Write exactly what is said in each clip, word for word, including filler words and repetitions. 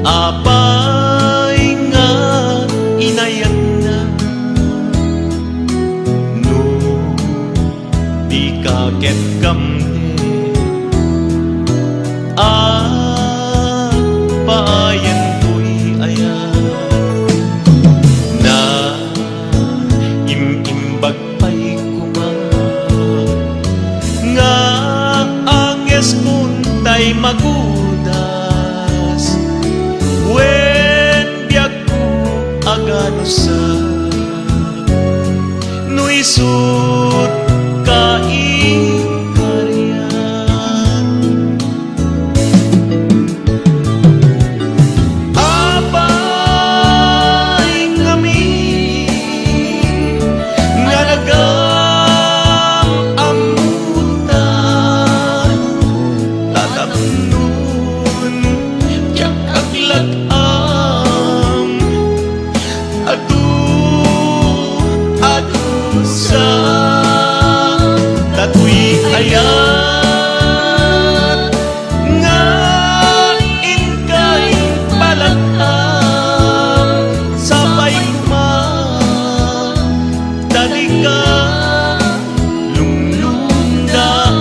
Apay nga inayatna no dika ket kamden? Apay daytoy ayat? Naim-imbag pay koma nga angeskon tay magudas wen biagko a ganusat no isut kaikarian. Apay ngamin nga nagam-ammotan, ta tapnon diak aglak-am, adu, adu sa datoy ayat nga inkay palak-am. Sapay koma ta dika lumlumdaan.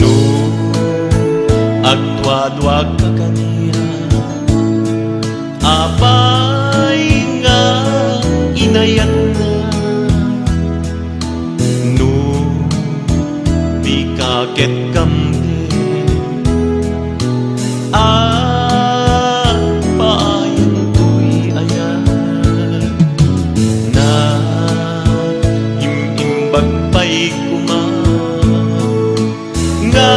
No agduaduaka kaniak, apay nga inayatna? No dika ket kamden, apay daytoy ayat? Naim-imbag pay koma nga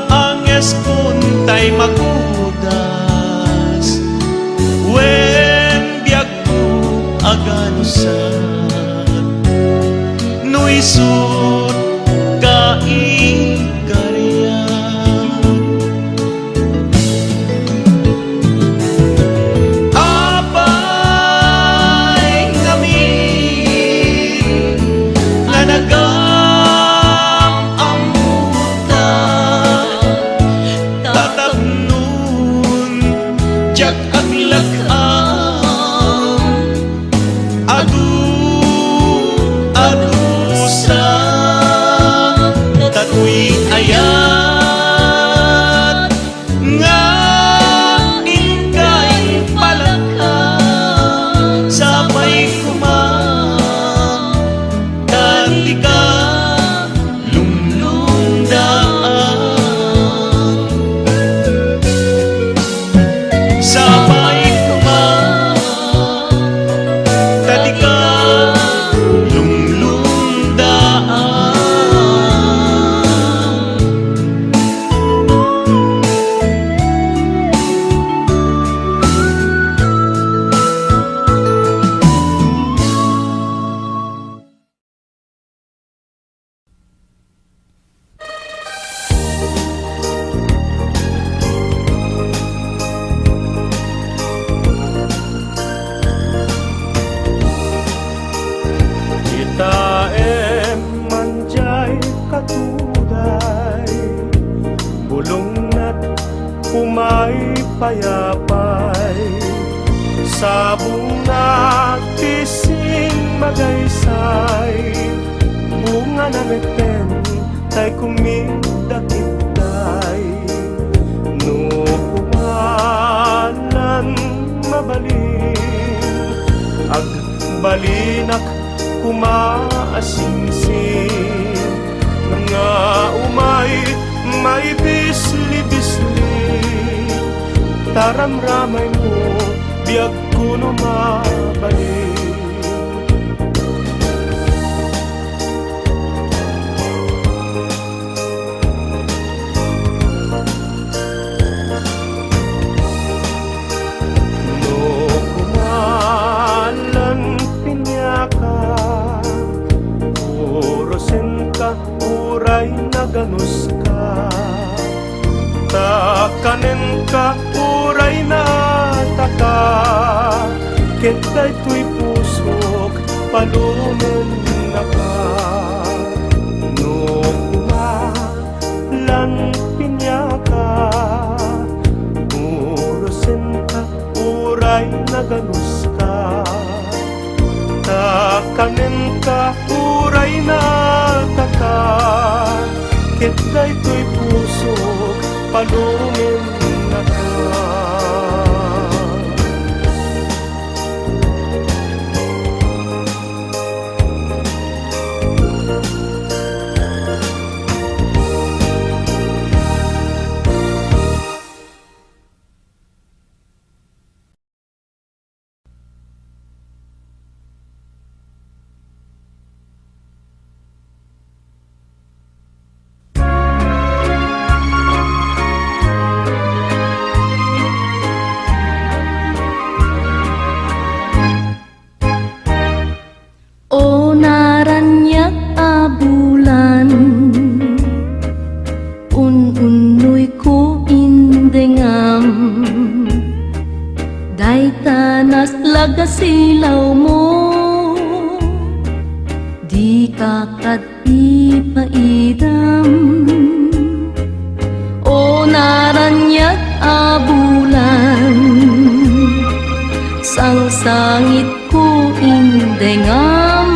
angeskon tay magudas wen biagko a ganusat no isut kaikarian. Apay ngamin nga nagam-ammotan, ta tapnon diak aglak-am, adu, adu sa datoy ayat nga inkay palak-am. Sapay koma ta dika lumlumdaan. Sapay koma ta dika lumlumdaan. Itaem man diay katuday, bulongna umay payapay. Sabongna ti sing magaysay, bungana metten tay kumidakitday. No kumanan mabalin, agbalinak koma a singsing nga umay maibisli-bisli. Taramramaymo, biagko no mabalin. No kumalan Ket daytoy pusok, palumennaka. No umalan piniaka, urosenka, uray naganuska. Ta kanenka, uray nataka. Ket daytoy pusok, palumennaka. O naraniag a bulan, un-unnoyko indengam. Dayta naslag a silawmo, dika kad ipaidam. O naraniag a bulan, sangsangitko indengam.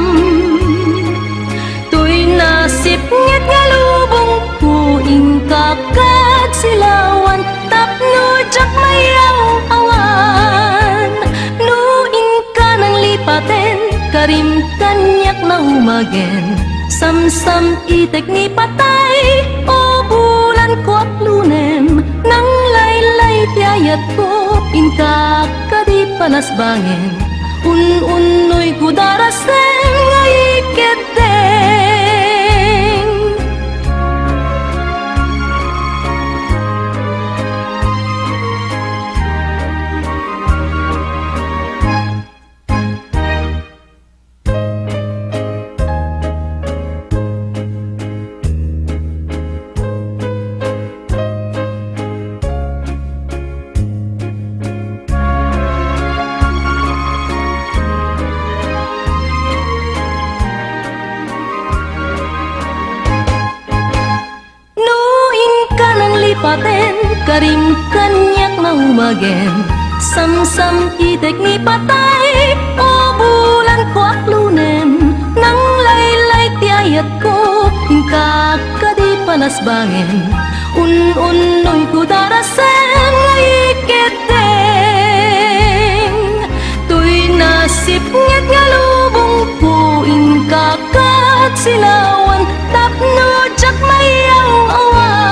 Toy nasipnget nga lubongko, inka kad silawan, tapno diak mayaw-awan. No inka nanglipaten, karim kaniak naumagen. Samsam-itek ni patay, o bulanko a klunem. Nanglaylay ti ayatko, inka kadi panasbangen. Un-unnoyko darasem nga ikeddeng. No inka nanglipaten, karim kaniak naumagen. Samsam-itek ni patay, o bulanko a klunem. Nanglaylay ti ayatko, inka kadi panasbangen. Un-unnoyko darasem nga ikeddeng. Toy nasipnget nga lubongko, inka kad silawan, tapno diak mayaw-awan.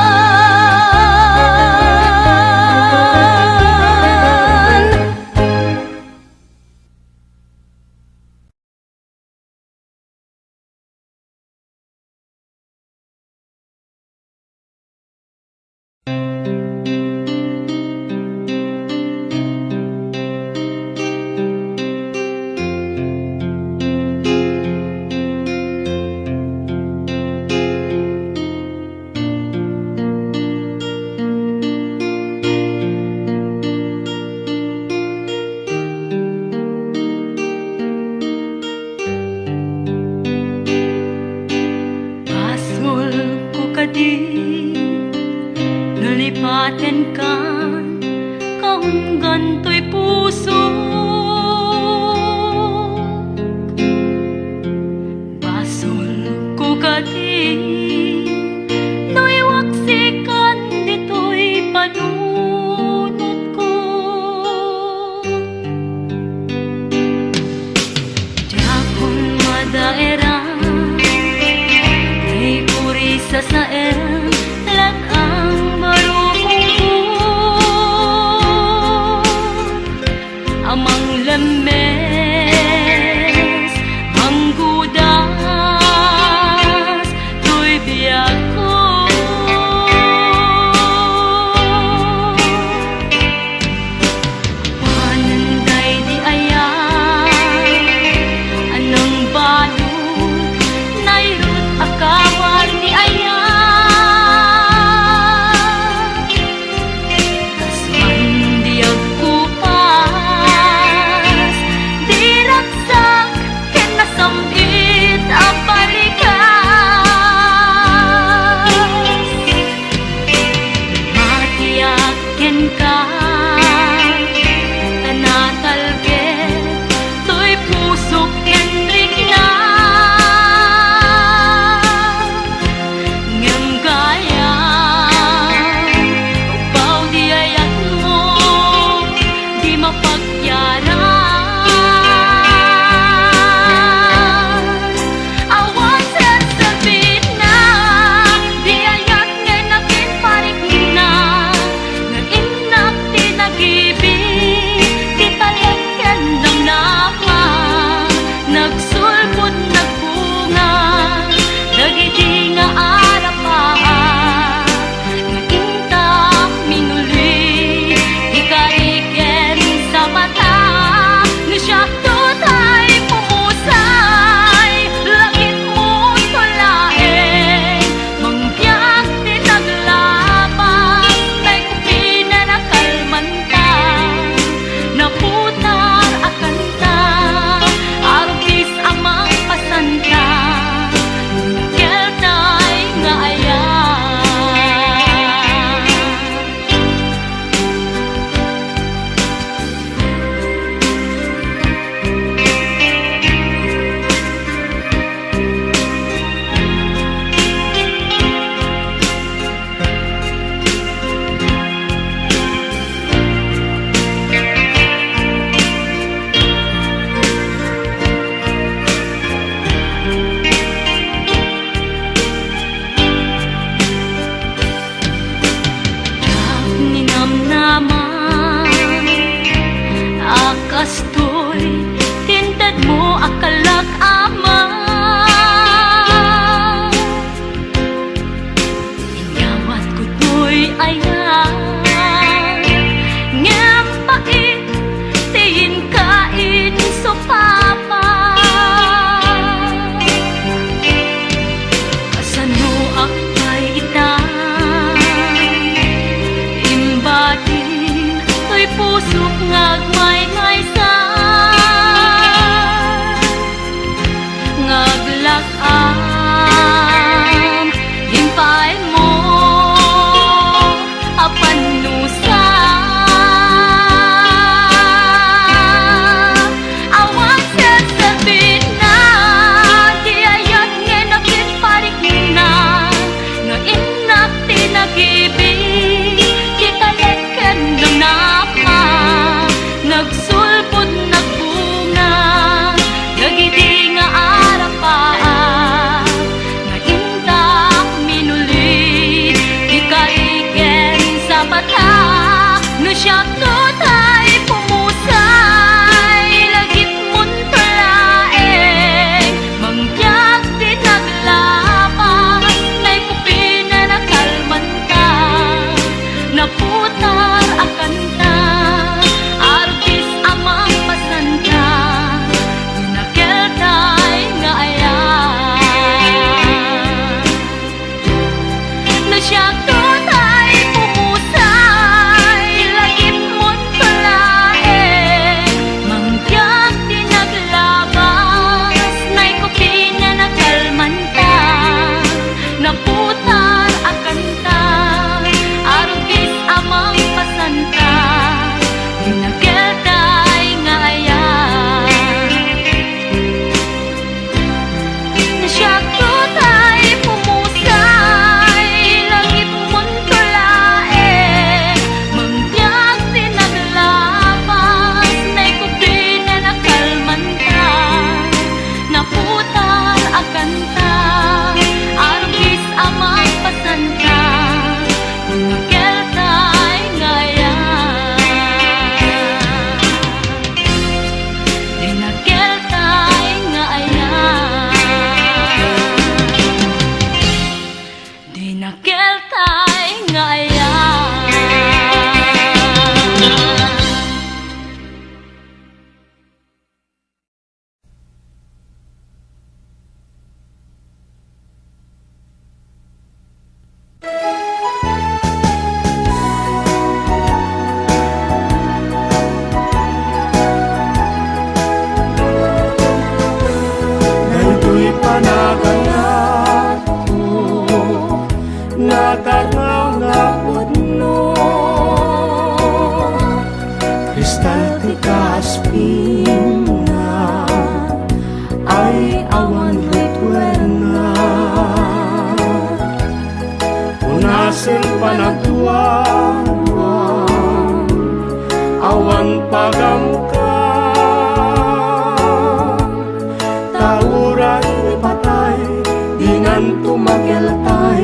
Makeltay,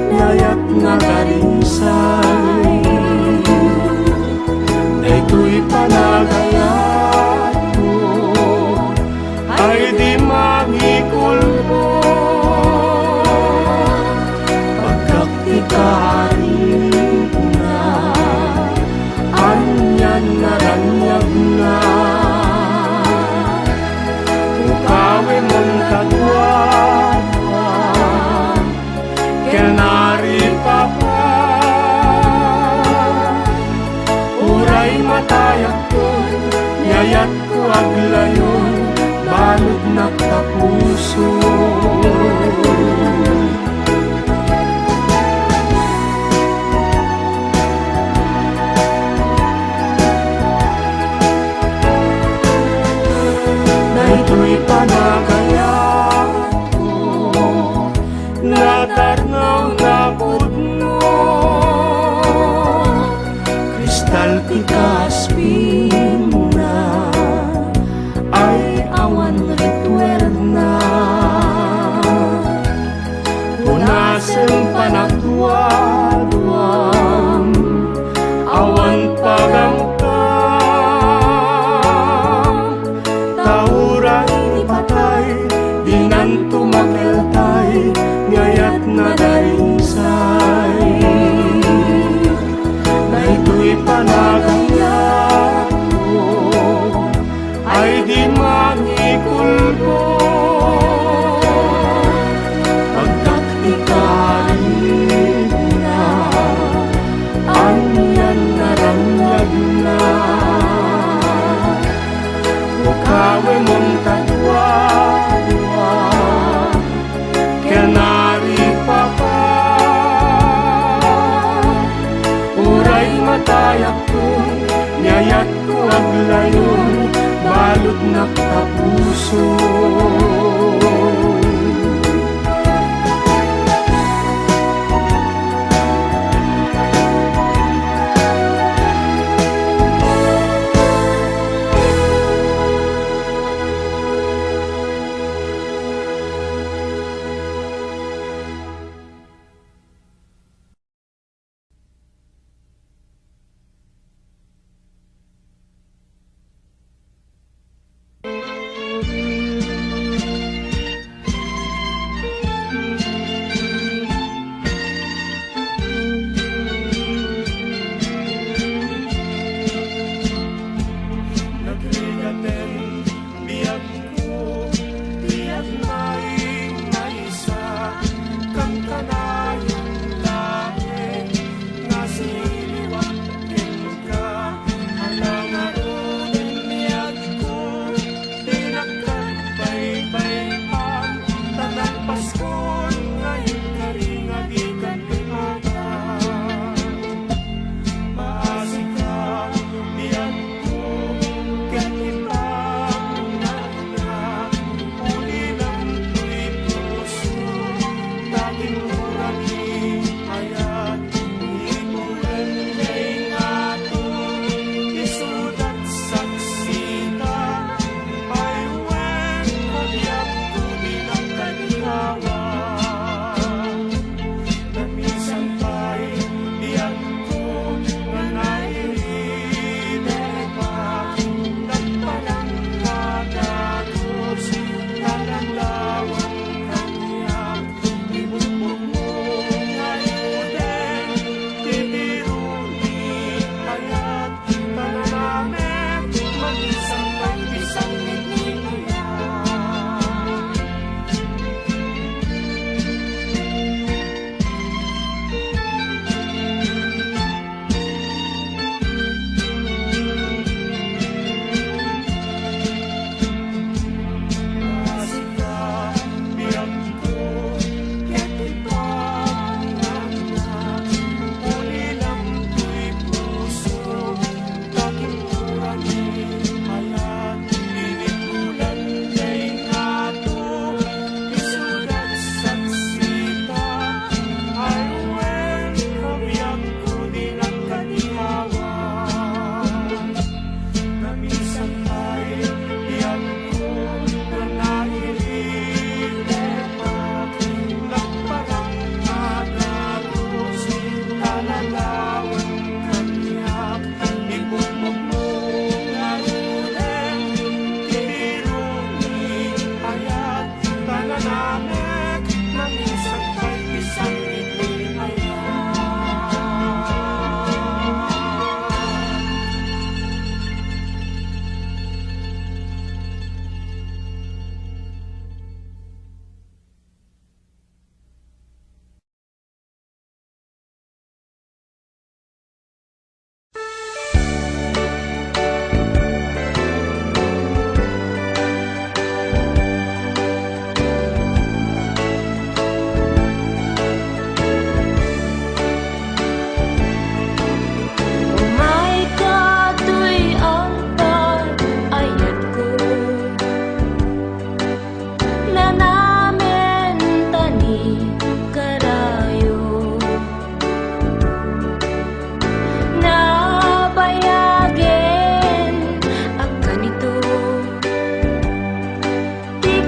ni ayat nga darisay. Daytoy panagayatko, ay di mangikulbod. Pagkak ti karina, anian nga raniagna. Ukawem on kaduadua, ken Ari Papa. Uray matayakton, ni ayatko aglayon, baludnak ta puso. Daytoy panagayatko, natarnaw, napudno. Kristal ti kaaspingna, ay awan rituerna. Punasen panagduaduam, awan pagamgam. Ta uray ni patay, dinanto makeltay, ni ayat nga darisay. Daytoy panagayatko, ay di mangikulbod. Pagkak ti karina, anian nga raniagna. Ukawem on kaduadua, ken Ari Papa. Uray matayakton, ni ayatko aglayon, baludnak ta puso.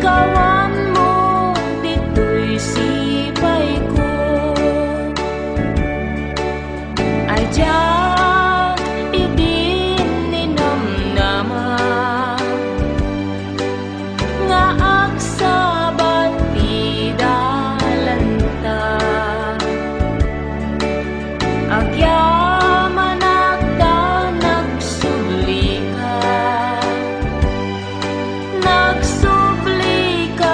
Kawanmo ditoy sipayko, a diak idin ninamnama nga agsabat ti dalanta. Agyamanak ta nagsublika, nagsublika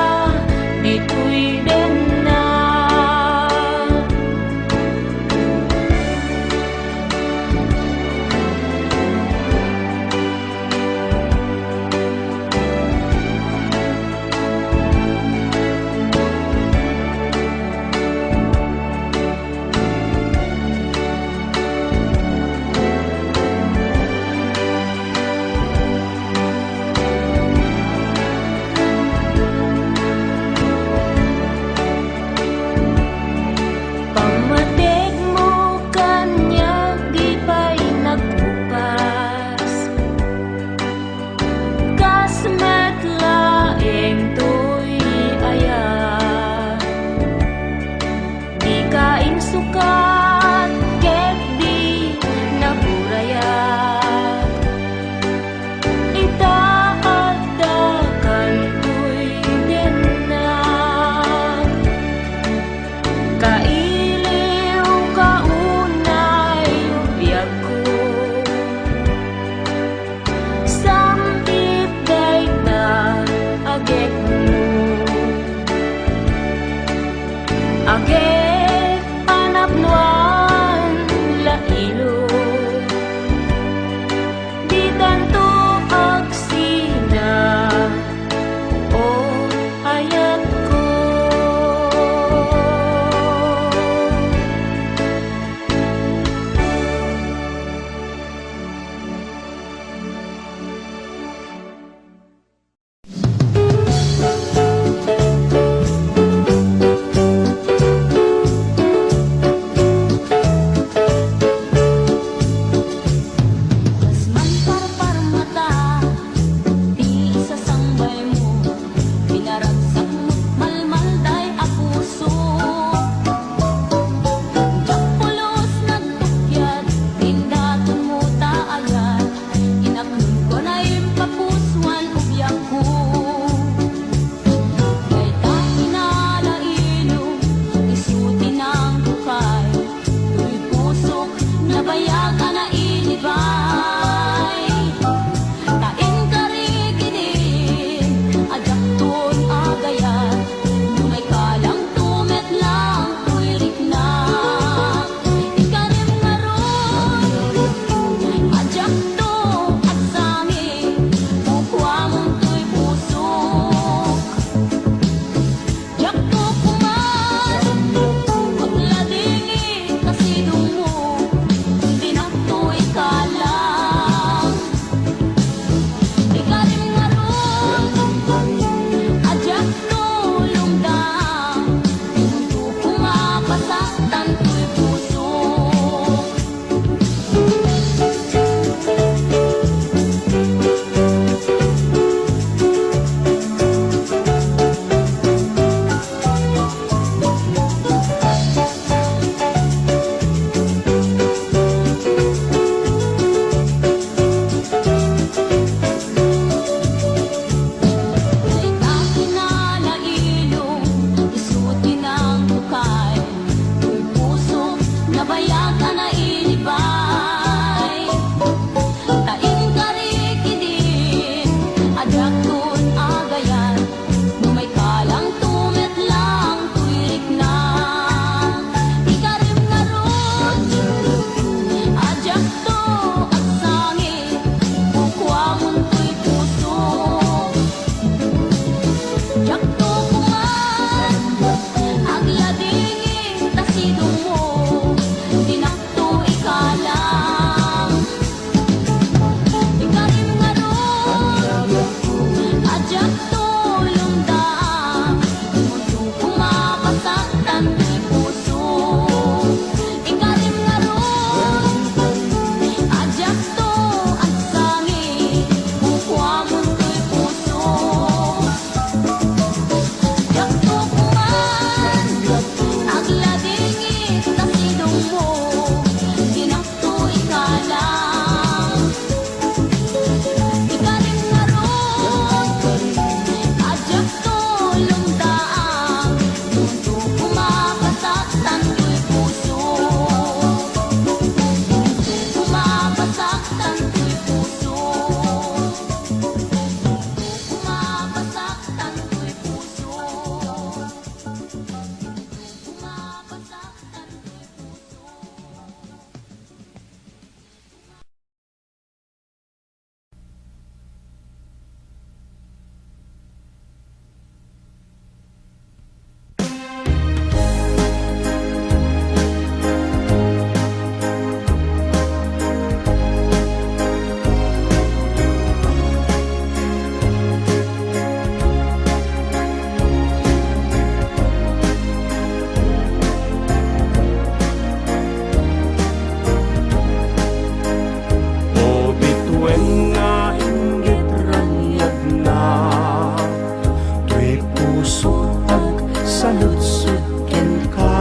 saludsod kenka.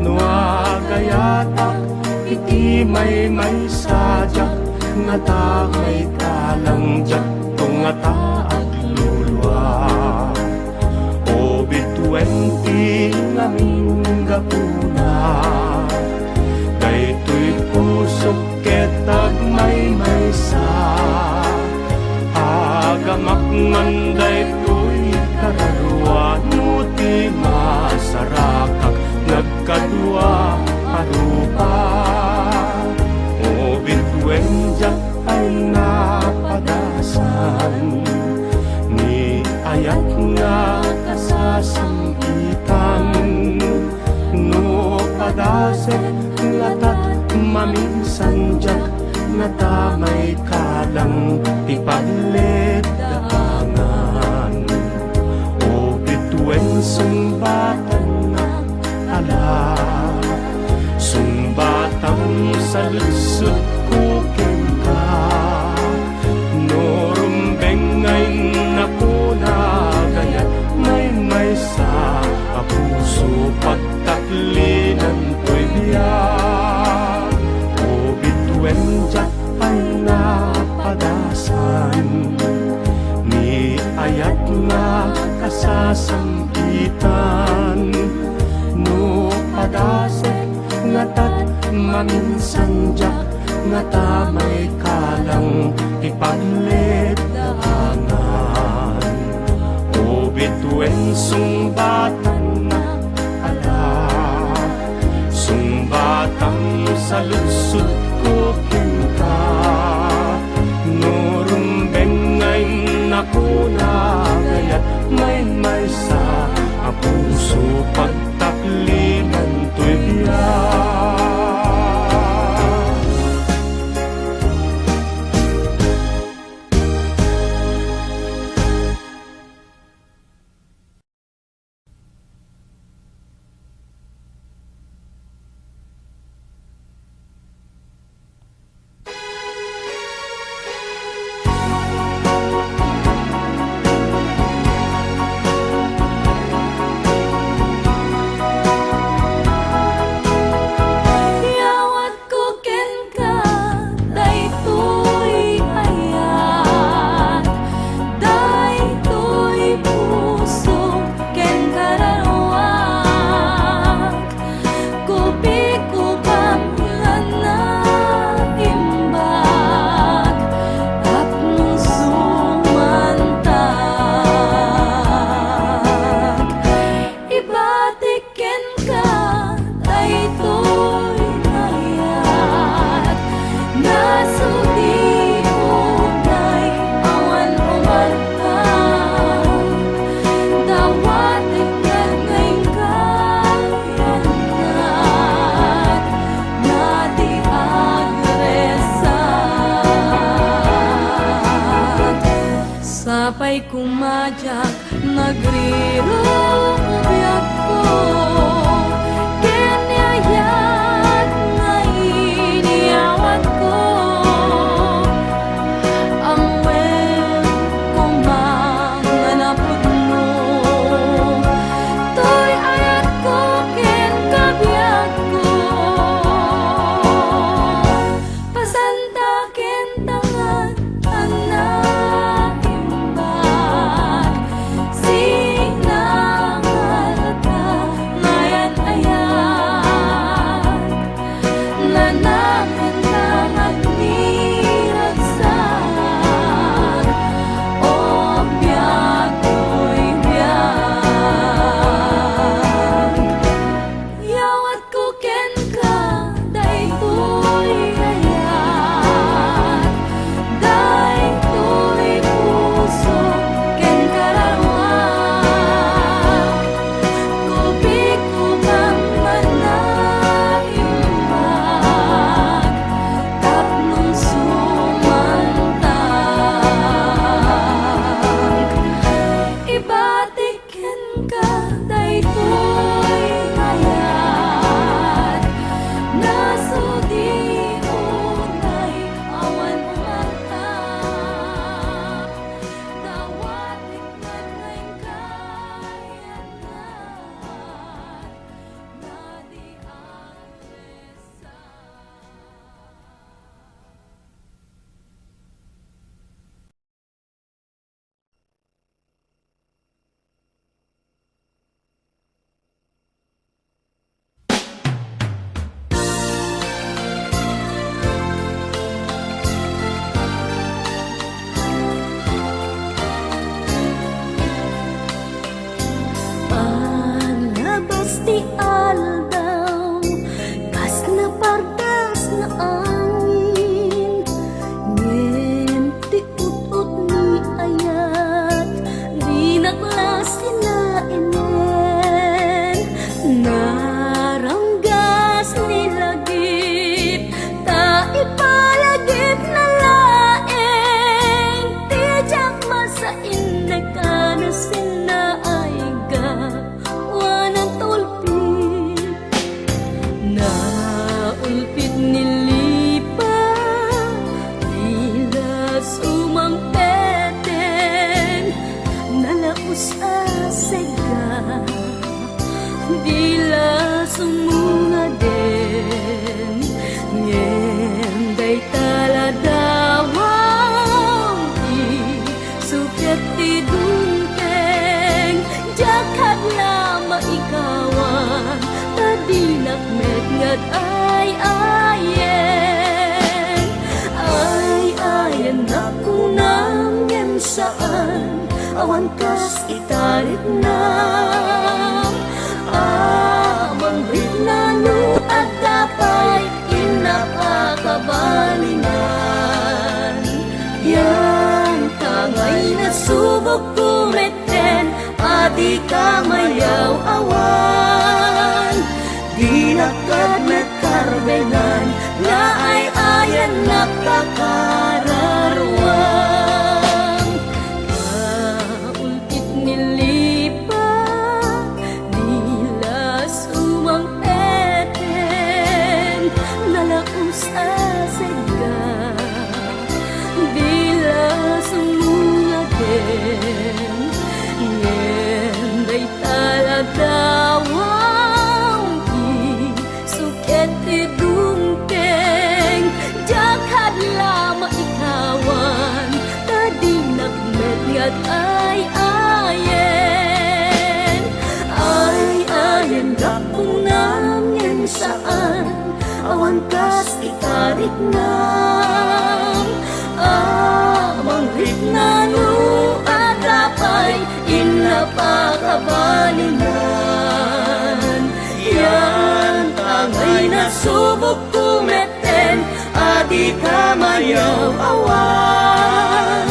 No agayatak iti maymaysa, diak ngata maikalang, diakto ngata aglulua. O bituen ti ngamin gapuna, daytoy pusok ket agmaymaysa. Agamak man daytoy kararua, no ti masarakak nagkadua a rupa. O bituen, diak pay napadasan ni ayat nga kasasam-itan. No padasek, latat maminsan, diak ngata maikalang ti pagleddaangan. O bituen, sungbatannak, ala, sungbatam, saludsodko kenka. No rumbeng nga innakuna, gayat maymaysa a puso, pagtaklinan toy biag. O bituen, diak pay napadasan ni ayat nga kasasam-itan. No padasek, latat maminsan, diak ngata maikalang ti pagleddaangan. O bituen, sungbatannak, ala, sungbatam, saludsodko kenka. No rumbeng nga innakuna, gayat maymaysa a puso, pagtaklinan toy biag. Iyawatko kenka daytoy ayat, daytoy puso ken kararuak. Kupikupam nga naimbag tapno sumantak. Ibatik kenka daytoy ayat, nasudi unay awan umarta. Dawatek nga inka yannat, nga di agresat. Sapay koma diak nagriruk biagko ken ni ayat nga iniyawatko. Ammoen koma nga napudno toy ayatko ken kabiagko. Pasanta ken tangan a naimbag, sinangalta ngayan Ay-ayen, ay-ayen a kunam ngem saan, awan kas itariknam. Amangrikna no adda pay inna pakabalinan. Yan ta ngay nasubok ko met ken a dika mayaw-awan. Dinak ket met karbengan nga ay-ayannak a kararuam. Kaulkit ni Lipa, dila sumang-eten, nalaus a segga. Dila sumngaden, ngem dayta la dawam, isu ket idungteng, diak hadla maikawan, ta dinak met nga ay-ayen. Ay-ayen a kunam ngem saan, awan kas itariknam. Amangrikna no adda pay inna pakabalinan. Yan ta ngay nasubok ko met ken a dika mayaw-awan.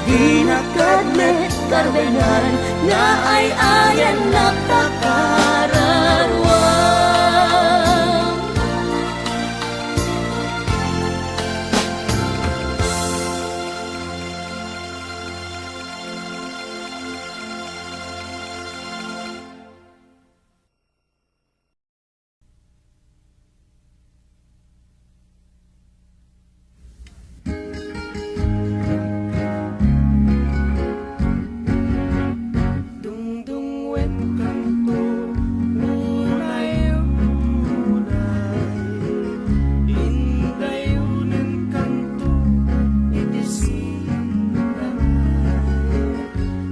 Dinak ket met karbengan nga ay-ayannak a kararuam. Dungdungwenkanto unay-unay, indayonenkanto iti simnamay.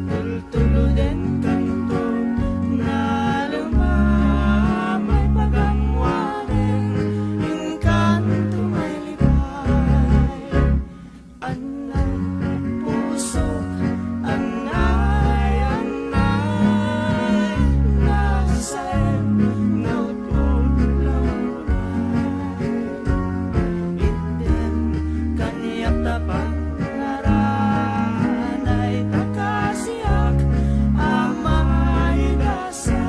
Tultulodenkanto naluma may pagammoanen, inkanto may libay. Annay pusok, annay, annay, nasaem, nautulaway. Itdem kaniak ta pangngaranay, ta kasiak a maigasay.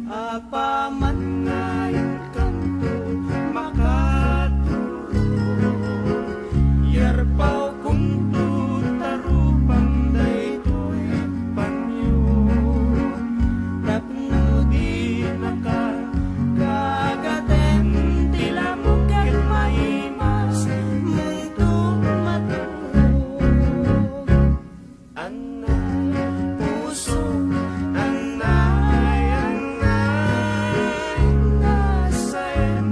Apaman nga inkanto makatulog, yarpawkonto ta rupam daytoy panyo. Tapno dinaka kagaten ti lamok ket maimas munto matulog. Annay pusok, annay, annay, nasaem,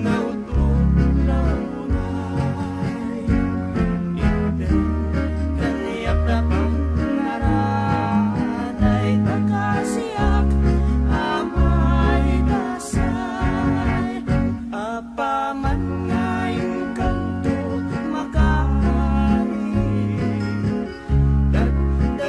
nautulaway. Itdem kaniak ta pangngaranay, ta kasiak a maigasay. Apaman nga inkanto makaari. Ket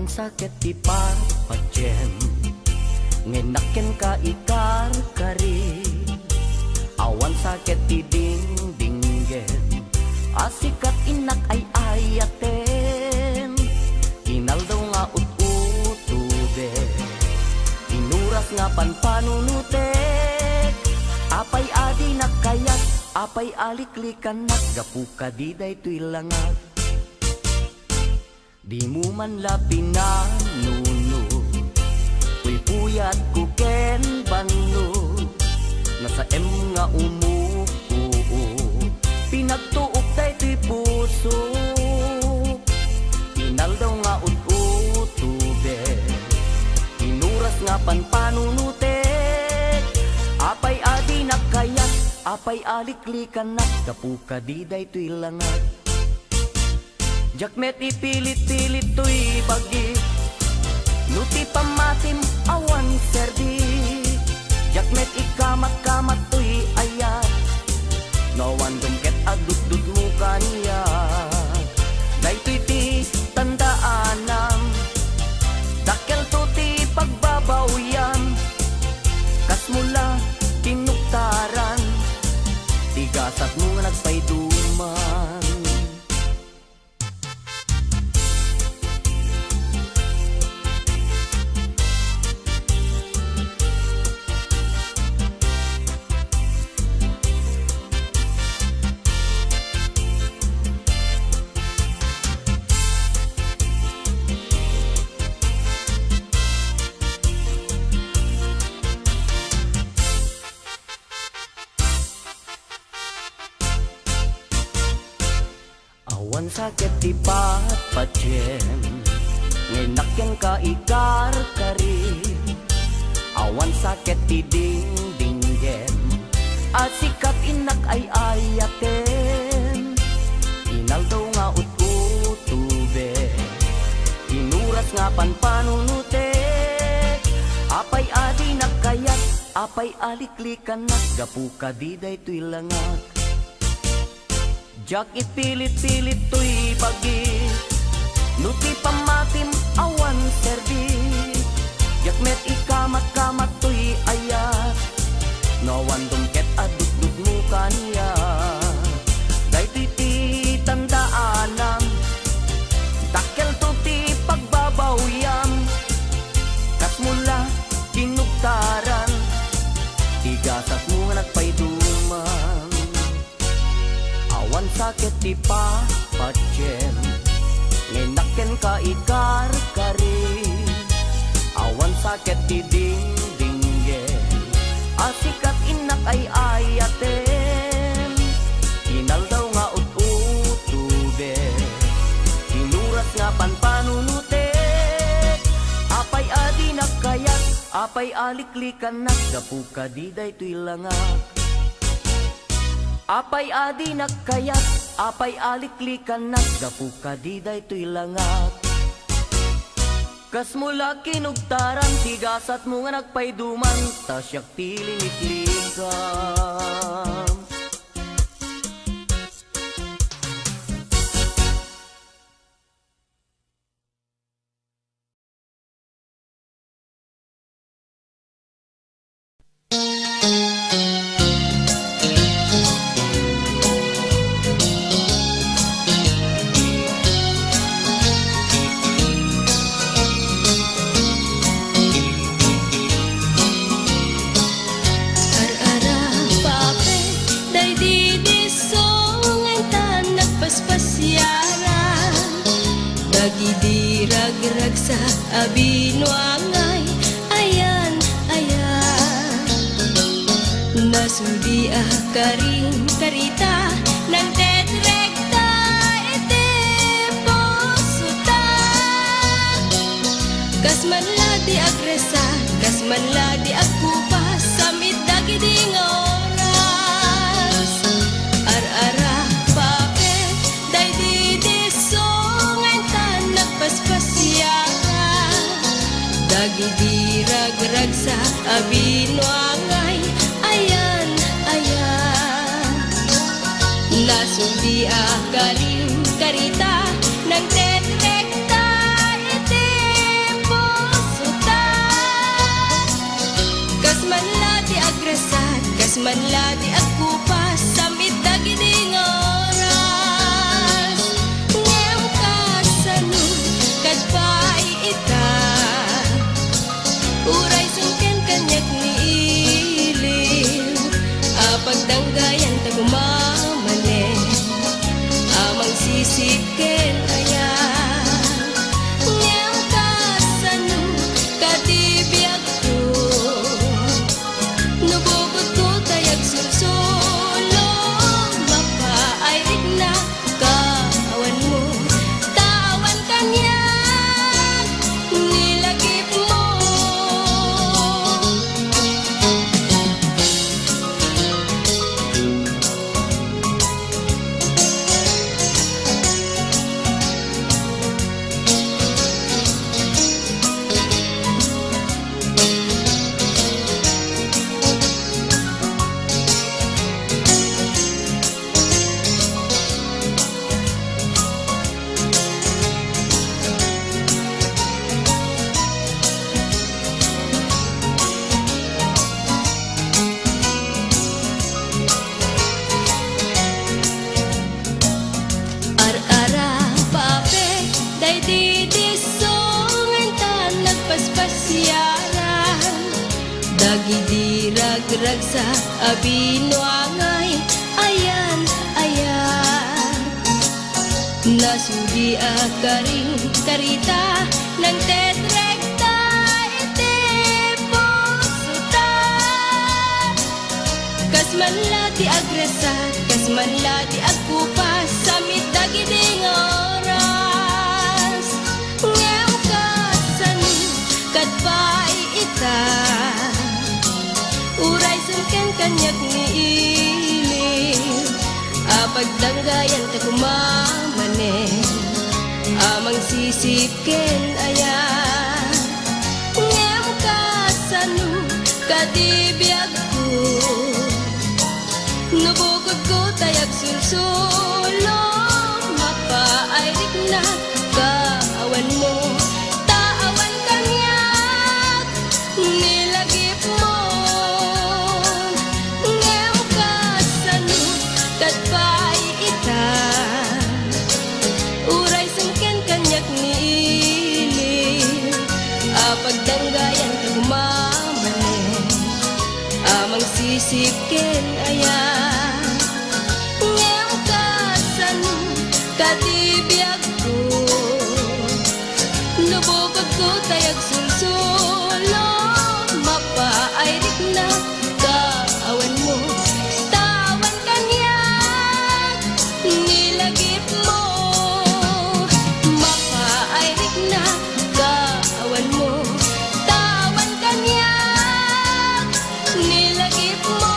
Saket ti patpatiem, ngem nakken ka ikarkari. Awan saket ti dingdinggen, a sikat innak ay-ayaten. Inaldaw nga ut-utobek, inuras nga panpanunotek. Apay a dinak kayat, apay a liklikannak, gapu kadi daytoy langak. Dimo man la pinanuno, toy puyatko ken banno, nasaem nga umuko. Pinagtuok daytoy puso, inaldaw nga ut-utobek, inuras nga panpanunotek. Apay a dinak kayat, apay a liklikannak, gapu kadi daytoy langak. Diak met ipilit-pilit toy bagi, no ti pammatim awan serbi. Diak met ikamat-kamat toy ayat, no awan dum ket adutdutmo kaniak. Daytoy ti tandaanam, dakkelto ti pagbabawyam, kasmo la kinuktaran ti gasatmo nga nagpayduman. Awan saket ti patpatiem, ngem nakken ka ikarkari. Awan saket ti dingdinggem, a sikat innak ay-ayatem. Inaldaw nga ut-utubek, inuras nga panpanunutek. Apay a dinak kayat, apay a liklikannak, gapu kadi daytoy langak. Diak ipilit-pilit toy bagi, no ti pammatim awan serbi. Diak met ikamat-kamat toy ayat, no awan dum ket adutdutmo kaniak. Daytoy ti tandaanam, dakkelto ti pagbabawyam. Kasmo la kinuktaran ti gasatmo nga nagpayduman. Awan saket ti patpatiem, ngem nakken ka ikarkari. Awan saket ti dingdinggem, a sikat innak ay-ayatem. Inaldaw nga ut-utubek, inuras nga panpanunutek. Apay a dinak kayat, apay a liklikannak, gapu kadi daytoy langak. Apay a dinak kayat, apay a liklikannak, gapu kadi daytoy langak. Kasmo la kinuktaran ti gasatmo nga nagpayduman, ta siak ti liniklikam. Ar-ara, pape, daydi disso nga intan nagpaspasiaran. Dagidi ragragsak a binuangay, ayan, ayan. Nasudi a karin karita, nangtetrekta iti pusota. Kas man la di agresa, kas man la di agkupas, samit dagidi nga oras. Ar-ara, pape, daydi disso nga intan nagpaspasiar. Dagidi ragragsak a binuangay, ayan, ayan. Nasudi a karin karita, nangtetrekta iti Manla ti agkupas, sammit dagidi nga oras. Ngem kasano kad pay ita? Uray sungken kaniak ni ili, a pagdanggayan ta koma manen a mangsisip ken aya. Ngem kasano kadi biagko? No bukotko tay agsursuro, mapaay riknak ka awanmo, ta awan kaniak ni lagipmo. Ar-arababek daydi disso nga intan nagpaspasiaran dagidi ragragsak a binuangay ayan-ayan. Nasudi a karing karita, nangtedrekta iti pusota. Kas manla ti agrasa, kas manla ti agkupas, sammit dagidi nga oras. Ngem kasano kad pay ita? Uray sungken kaniak ni ili, a pagdanggayan ta koma manen a mangsisip ken aya. Ngem kasano kadi biagko? No bukodko tay agsursuro, mapaay riknak ka awanmo, ta awan kaniak ni lagipmo. Ngem kasano kad pay ita? Uray sungken kaniak ni ili, a pagdanggayan ta koma manen a mangsisip ken aya. Ngem kasano kadi biagko? No bukodko tay agsursuro, mapaay riknak ka awanmo, ta awan kaniak ni lagipmo. Mapaay riknak ka awanmo, ta awan kaniak ni lagipmo.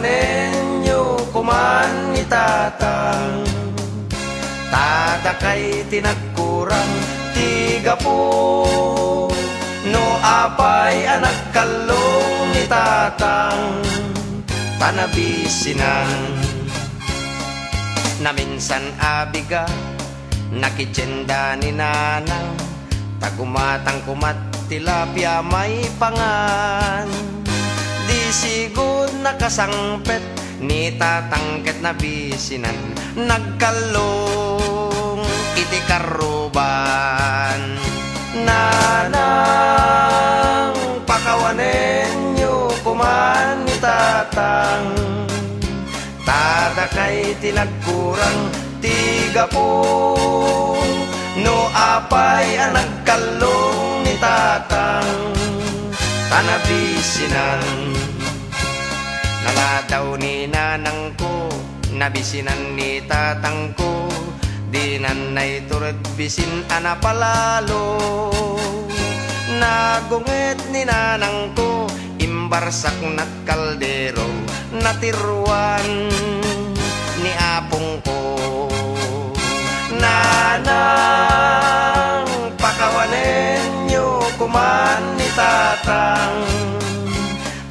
Nenyo koman ni Tatang, ta dakay ti nagkurang ti gapu. No apay a nagkallong ni Tatang, ta nabisinan. Naminsan a bigat, nakitienda ni Nanang, ta gumatang komat tilapia maipangan. Di sigud nakasangpet ni Tatang ket nabisinan, nagkallong iti karruban. Nanang, pakawanenyo koman ni Tatang, ta dakay ti nagkurang ti gapu. No apay a nagkallong ni Tatang, ta nabisinan. Naladaw ni Nanangko, nabisinan ni Tatangko, dinan naiturod bisin a napalalo. Nagunget ni Nanangko, imbarsak nagkaldero, natiruan ni apongko. Nanang, pakawanenyo koman ni Tatang,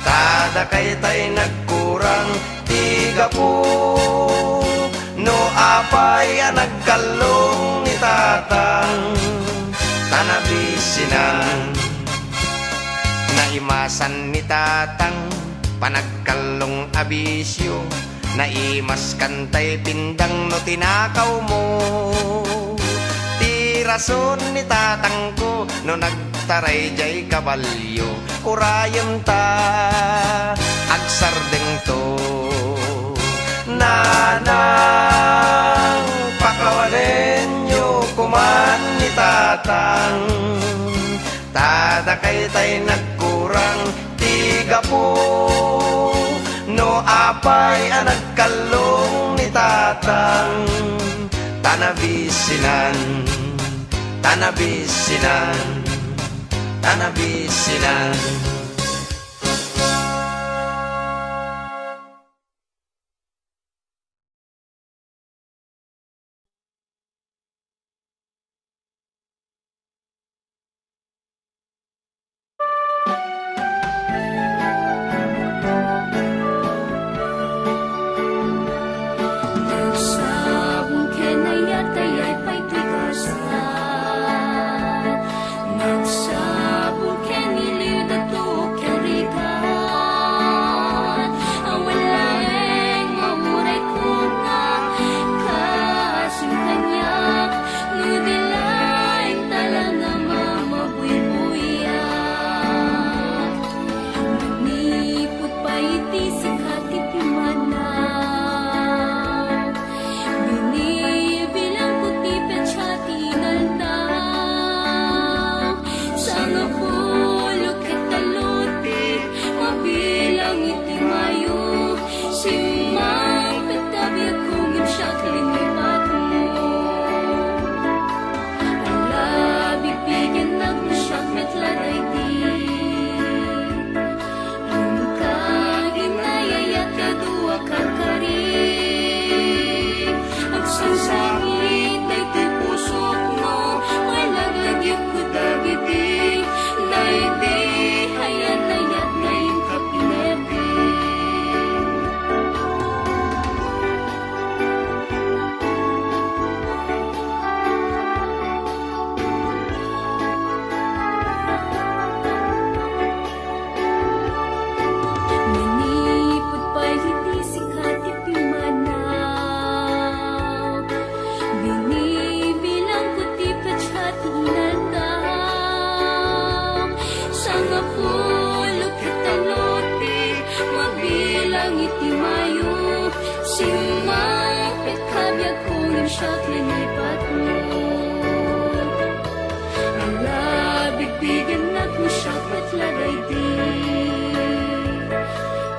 ta dakay tay nagkurang ti gapu. No apay a nagkallong ni Tatang, ta nabisinan. Naimasan ni Tatang, panagkallong a bisio, naimaskan tay pindang no tinakawmo. Ti rason ni Tatangko, no nagtaray jay kabalio, urayenta, agsardengto. Nanang, pakawanenyo koman ni Tatang, ta dakay tay nagkurang ti gapu. No apay a nagkallong ni Tatang, ta nabisinan, ta nabisinan, ta nabisinan. Nagsabong ken ayat, ayat pay ti kasta. Nagsabong ken iliw, dato ken rigat. Awan laeng mauray koma, kasin kaniak, no di laeng talaga mamabuybuyak. Manipud pay iti sika ti pimmanaw, binibilangko ti petsa ti inaldaw. Sangapulo ket tallo ti mabilang iti Mayo. Simmangpet a biagko ngem siak linipatmo. Ala, bigbigennak no siak met la daydi. Inka inayayat ti adu a karkari. Agsangsangit daytoy pusok no malaglagipko dagiti daydi a yan-ayat nga inka pinerdi. Manipud pay iti sika ti pimmanaw, binibilangko ti petsa ti inaldaw. Sangapulo ket tallo ti mabilang iti Mayo. Simmangpet a biagko ngem siak linipatmo. Ala, bigbigennak no siak met la daydi.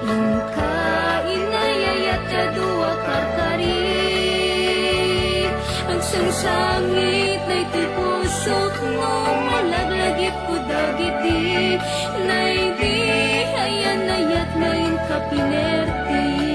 Inka inayayat ti adu a karkari. Agsangsangit daytoy pusok no malaglagipko dagiti daydi a yan-ayat nga inka pinerdi.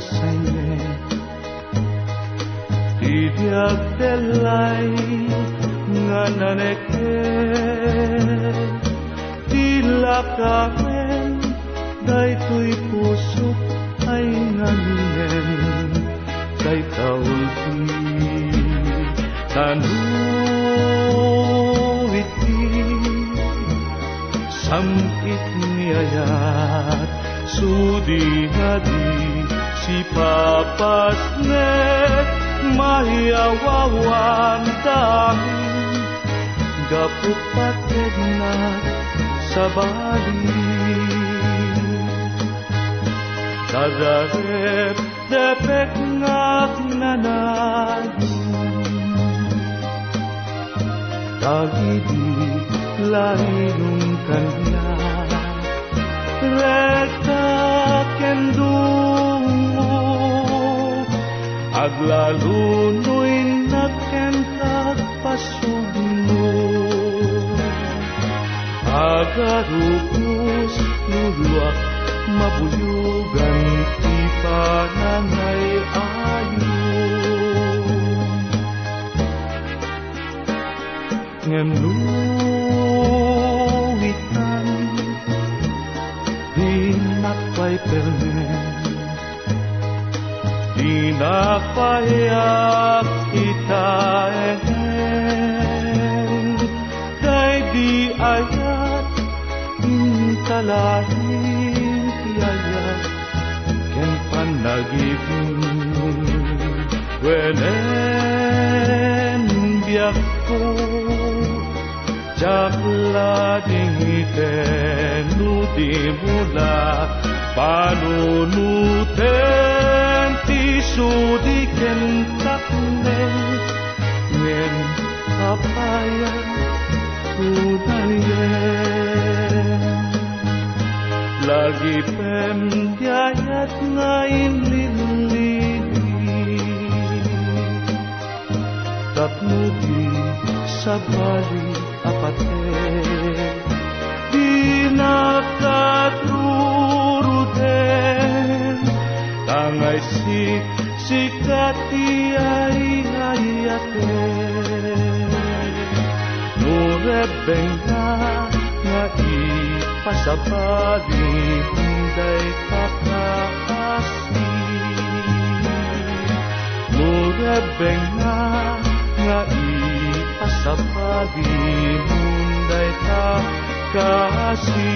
Sayne, ti diak dellay nga nanekke, ti lakaen daytoy pusok ay ngaminen, dayta ulti tano iti sam-it ni ayat, sudi nga di sipapasnek, mayawawan dami gapu patedna sabali. Dadarep depek nga agnanayon dagidi lainun kaniak, rekta ken dungngo, aglalunoy innak ken agpasugno. Agarukos no luak mabuyogan ti panangay-ayo. Ngem no itan, dinak pay permen. Dinak pay agkitaen daydi ayat, inta laeng ti ayat ken pannagipem. Wen, biagko, diak la dingiten no dimo la panunuten ti sudi ken takneng, ngem apay a unalien. Lagipem ti ayat nga inlillili tapno di sabali a pateg. Dinak agruruden, ta nga isik-, sika ti ay-ayaten. No rebbengna nga ipasabalim dayta kaasi, no rebbengna nga ipasabalim dayta kaasi.